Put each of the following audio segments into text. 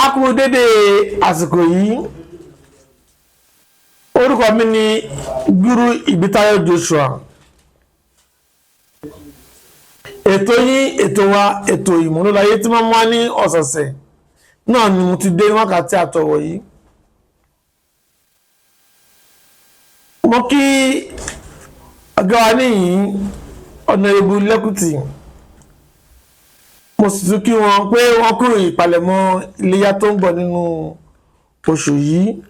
A kú dédé àsìkò yìí. Orúkọ mi ni Gúrú Ìbítáyọ̀ Joshua. Ètò yín, ètò wa, ètò Ìmọ̀lóláyé tí wọ́n wá ní ọ̀sọ̀ọ̀sẹ̀ náà ni mo ti dé ní wákàtí àtọ̀wọ̀ yìí. Mo kí ọ̀gá wa níyìn, Ọ̀nàrẹ́bù Lẹ́kùtì. Mo sì tún kí wọn pé wọ́n kúrò ìpalẹ̀mọ́ iléyá tó ń bọ̀ nínú oṣù yìí.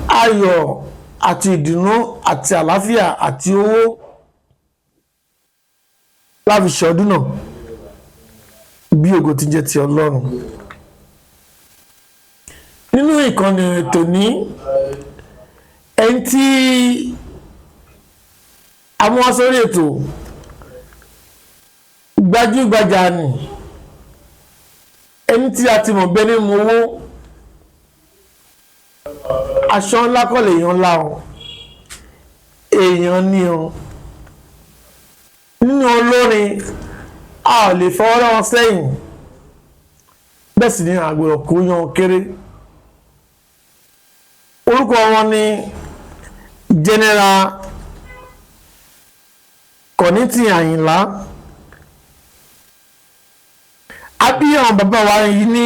Ayọ̀ àti ìdùnnú àti àlàáfíà àti owó láfi ṣọdún náà bí ògo ti jẹ́ ti Ọlọ́run. Nínú ìkànnì tòní, ẹni tí a mú wá sórí ètò gbajúgbajà ni, ẹni tí a ti mọ̀ bẹ́ẹ̀ nínú owó, aṣọ ńlá kọ́ lèèyàn ńlá o, èèyàn ní o. Nínú olórin, a ò lè fọwọ́ rọ́ wọn sẹ́yìn, bẹ́ẹ̀ sì ni àgbèrò kò yan kéré. Orúkọ wọn ni General Kollington Àyìnlá. A bí àwọn bàbá wa yìí ní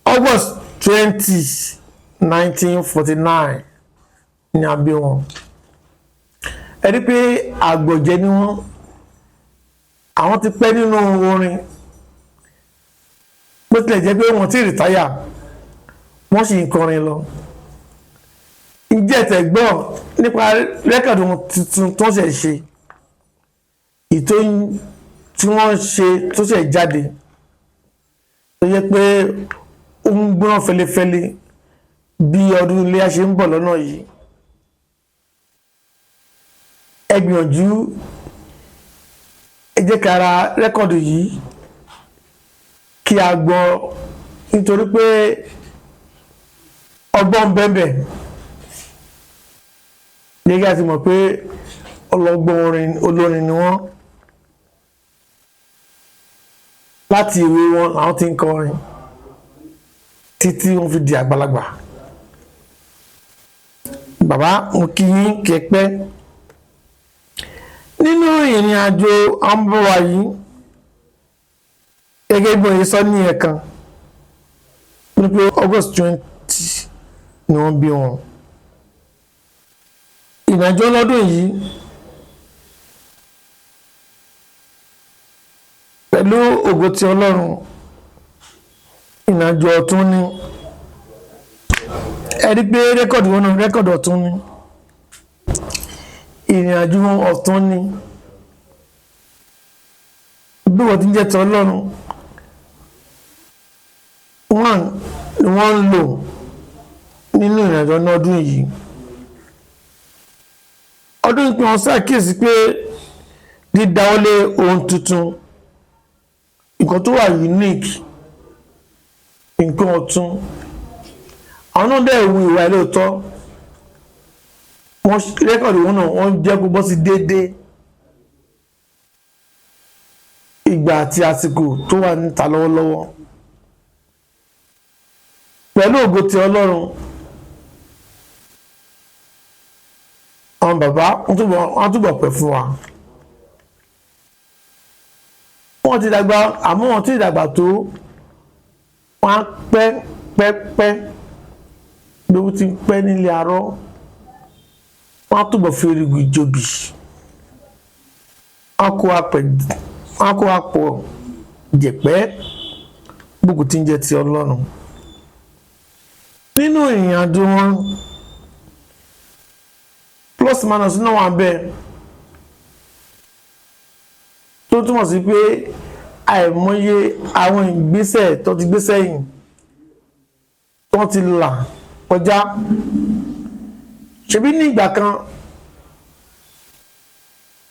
August 20, 1949 ní a bí wọn. Ẹ rí pé àgbọ̀jẹ̀ ni wọ́n. Àwọn ti pẹ́ nínú orin, bó tilẹ̀ jẹ́ pé wọ́n ti retire, wọ́n sì ń kọrin lọ. Ǹjẹ́ ẹ tẹ̀ gbọ́ nípa record wọn tuntun tó ṣẹ̀ ṣe, ìtò tí wọ́n ṣe tó ṣẹ̀ jáde, tó yẹ pé ó ń gbóná fẹlifẹli bí ọdún iléyá ṣe ń bọ̀ lọ́nà yìí? Ẹ gbìyànjú, ẹ jẹ́ ká ra record yìí kí a gbọ́, nítorí pé ọgbọ́n bẹ́ẹ̀ gẹ́gẹ́ a ti mọ̀ pé ọlọ́gbọ́n olórin ni wọ́n. Láti ìwé wọn làwọn ti ń kọrin títí wọ́n fi di àgbàlagbà. Bàbá, mo kí yín kẹ́pẹ́ nínú ìrìn àjò àwọn bàbá wa yìí. Gẹ́gẹ́ bí wọ́n ṣe sọ ní ẹ̀kan ní pé August 20 ni wọ́n bí wọn. Ìrìnàjò lọ́dún yìí pẹ̀lú ògo ti Ọlọ́run, ìrìnàjò ọ̀tún ni. Ẹ rí pé record wọn náà record ọ̀tún ni, ìrìnàjò wọn ọ̀tún ni. Bí wọ́n ti ń jẹ́ ti Ọlọ́run, wọ́n ni wọ́n ń lò nínú ìrìnàjò ní ọdún yìí. Ọdún yìí pé wọ́n ṣàkíyèsí pé dídáwọ́lé ohun tuntun, nǹkan tó wà unique, nǹkan ọ̀tun. Àwọn náà dẹ̀ wu ìwà ilé òótọ́. Wọ́n record wọn náà, wọ́n jẹ́ kó bọ́ sí déédéé ìgbà àti àsìkò tó wà níta lọ́wọ́lọ́wọ́. Pẹ̀lú ògo ti Ọlọ́run, àwọn bàbá wọ́n túbọ̀ pẹ́ fún wa. Wọ́n ti dàgbà, àmọ́ wọ́n ti dàgbà tó, wọ́n á pẹ́ pẹ́ pẹ́ bí wọ́n ti pẹ́ nílé arọ́. Wọ́n á túbọ̀ fi erigi jòbì. Wọ́n á kó apọ̀ jẹ̀pẹ́ gbogbo tí ń jẹ́ ti Ọlọ́run. Nínú ìrìn àjò wọn, plus minus náà wà bẹ́ẹ̀, tó túmọ̀ sí pé àìmọye àwọn ìgbésẹ̀ tó ti gbé sẹ́yìn tó ti là kọjá. Ṣebí ní ìgbà kan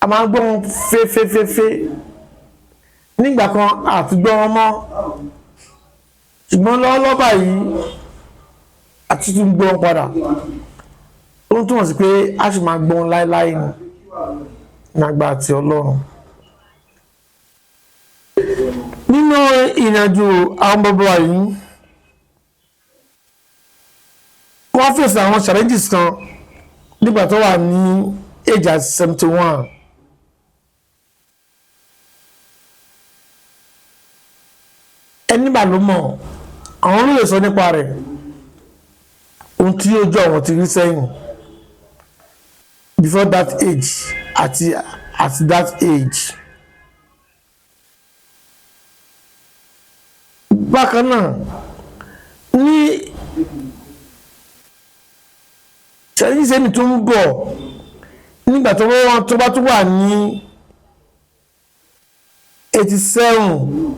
a máa ń gbọ́ wọn féféféfé, nígbà kan àti gbọ́ wọn mọ́, ṣùgbọ́n lọ́wọ́lọ́wọ́ báyìí àti tún gbọ́ wọn padà. Ó ń túmọ̀ sí pé a sì máa gbọ́ wọn láéláé ni ní agbára ti Ọlọ́run. Nínú Ìrìnàjò àwọn bàbá wa yìí, wọ́n fèsì àwọn challenges kan nígbà tó wà ní age at 71. Ẹni bá ló mọ̀, àwọn ló lè sọ nípa rẹ̀, ohun tí ojú àwọn ti rí sẹ́yìn before that age àti at that age. Bákan náà ní challenges ẹni tó ń bọ̀ nígbà tó bá tún wà ní 87,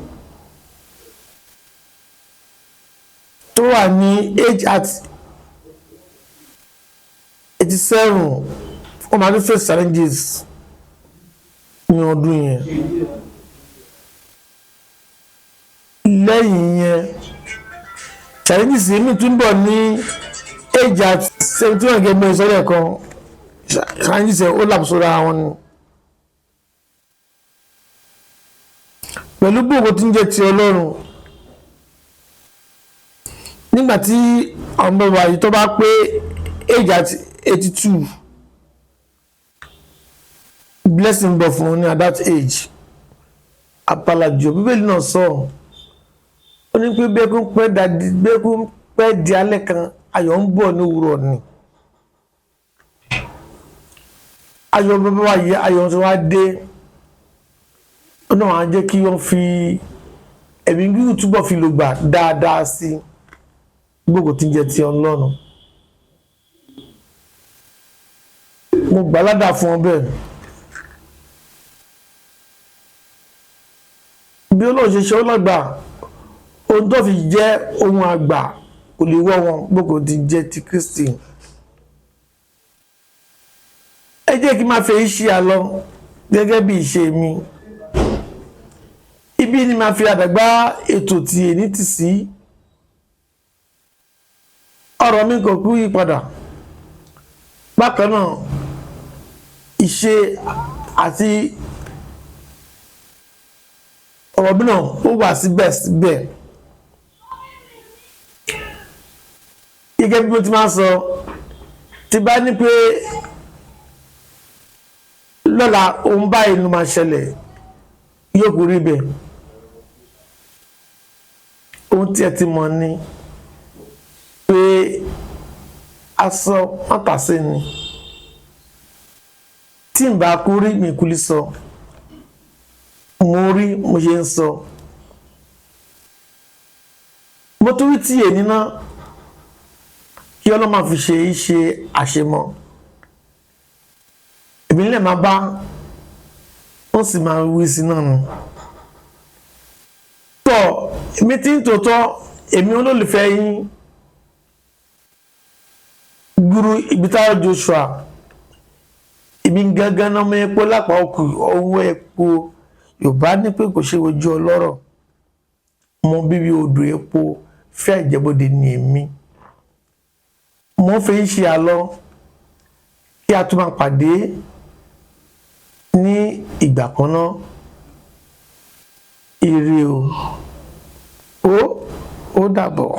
tó wà ní age at 87, wọ́n máa tún face challenges ní ọdún yẹn. Lẹ́yìn yẹn, challenges mi tún bọ̀ ní age at 71 gẹ́gẹ́ bí ìsọ̀rọ̀ kan. Challenges ó làbùsọ̀rọ̀ àwọn ni pẹ̀lú gbogbo tí ń jẹ́ ti Ọlọ́run. Nígbà tí àwọn bàbá yìí tó bá pé age at 82, blessing bọ̀ fún un ní at that age. Àpàlàjò Bíbélì náà sọ, ó ní pé bẹ́ẹ̀kún pẹ́ di alẹ́ kan, ayọ̀ ń bọ̀ ní òwúrọ̀ ni. Ayọ̀ bàbá wa yìí, ayọ̀ tí wọ́n á dé, ó náà á jẹ́ kí wọ́n fi ẹ̀mí gígùn túbọ̀ fi lò gbà dáadáa sí gbogbo tí ń jẹ́ ti Ọlọ́run. Mo gbà ládàá fún ọ bẹ́ẹ̀. Bí Ọlọ́run ṣe ṣe ó lágbà, ohun tó fi jẹ́ ohun àgbà kò lè wọ́ wọn gbogbo tí ń jẹ́ ti Kristi. Ẹ jẹ́ kí n máa fẹ́ ṣe àlọ́ gẹ́gẹ́ bí ìṣe mi. Ibi ni màá fi àdàgbà ètò tí èní ti sí. Ọ̀rọ̀ mi kò kú yí padà. Bákan náà, ìṣe àti ọ̀rọ̀ mi náà ó wà síbẹ̀síbẹ̀. Gẹ́gẹ́ bí mo ti máa ń sọ, tí bá ní pé lọ́la ohun báyìí ló máa ṣẹlẹ̀, yóò kú rí bẹ́ẹ̀. Ohun tí ẹ ti mọ̀ ni pé aṣọ mọ́tàsí ni. Tí n bá kú rí mi kú lè sọ, mo rí mo ṣe ń sọ. Mo tún rí tí èyí náà kí Ọlọ́run máa fi ṣe é ṣe àṣemọ́. Èmi lè máa bá ó sì máa wí sí náà nù. Tọ́ èmi tí ń tòótọ́, èmi olólùfẹ́ yín, Guru Ibitayo Joshua. Èmi gangan náà mọ epo lápá òkú owó epo. Yorùbá ní pé kò ṣe ojú ọlọ́rọ̀. Mo bíbí odò epo fẹ́ Ìjẹ̀bú-Òde ni èmi. Mo fi ń ṣe àlọ́ kí a tún máa pàdé ní ìgbà kan náà. Ire o, ó dàbọ̀.